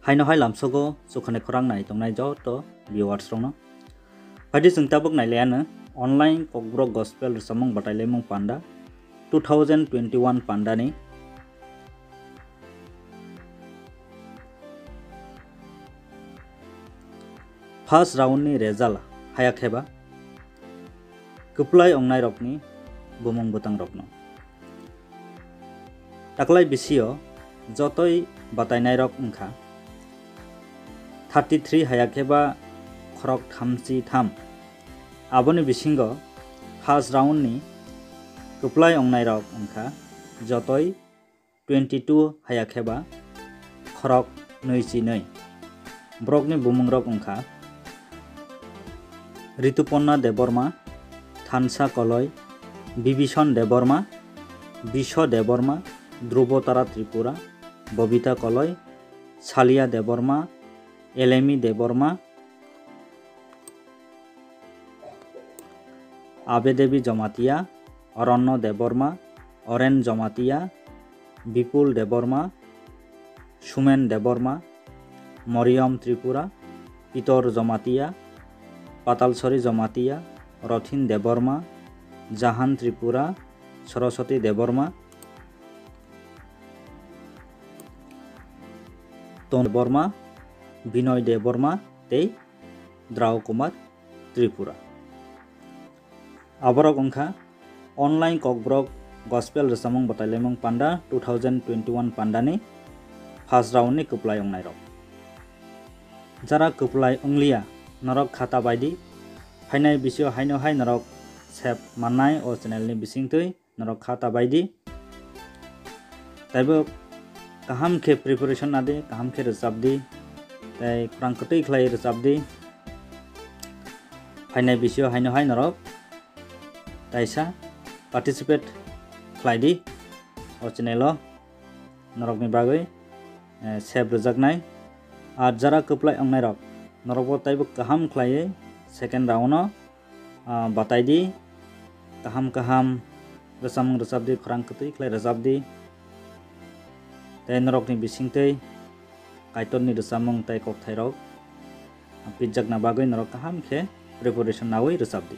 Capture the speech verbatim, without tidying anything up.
Haino hai lamsogo chukhani khorang nai tongnai joto viewers rokno. Phaidi chwng tabuk nai laiya no online Kokborok Gospel rwchapmung bwtailaimung panda two thousand twenty-one panda ni first round ni result haya kheba kwplai ongnairokni bumung bwtangrokno. Taklai bisio jotoi batainairok wngkha thirty three haya kheba khorok thamchi tham. Aboni bisingo first round ni kwplai ongnairok wngkha jotoi twenty two haya kheba khorok nui chi nui. Borokni bumungrok wngkha Rituporna Debbarma, Thansa Koloi, Bibison Debbarma, Bisho Debbarma, Dhrubotara Tripura, Bobita Koloi, Salia Debbarma, Elemi Debbarma, Abedebi Jomatia, Aranno Debbarma, Oren Jomatia, Bipul Debbarma, Sumen Debbarma, Moriyom Tripura, Pitor Jomatia, Patalsori Jomatia, Rothin Debbarma, Jahan Tripura, Saraswati Debbarma, Ton Debbarma, Binoy Debbarma tei Drao Kumar Tripura. Aborok wngkha online Kokborok Gospel rwchapmung bwtailaimung panda two thousand twenty-one pandani first round ni kwplai wngnairok. Jara kwplai wngliya norok kha ta baidi, phainai bisio haino hai norok sep mannai o channel ni bisingtwi norok kha ta baidi. Taibo kaham khe preparation nadi, kaham khe rwchapdi, tei khorang kwtwi khlai rwchapdi. Phainai bisio haino hai norok taisa participate khlaidi o channel o norokni bagwi, eh, sep rwjaknai. Ar jara kwplai wngnairok norokbo taibo kaham khlaiwi second round o, ah, bataidi, kaham kaham rwchapmung rwchapdi, khorang kwtwi khlai rwchapdi. Tei norokni bisingtwi Kaitorni rwchapmung tei kokthairok pitjakna bagwi norok kaham khe preparation nawi rwchapdi.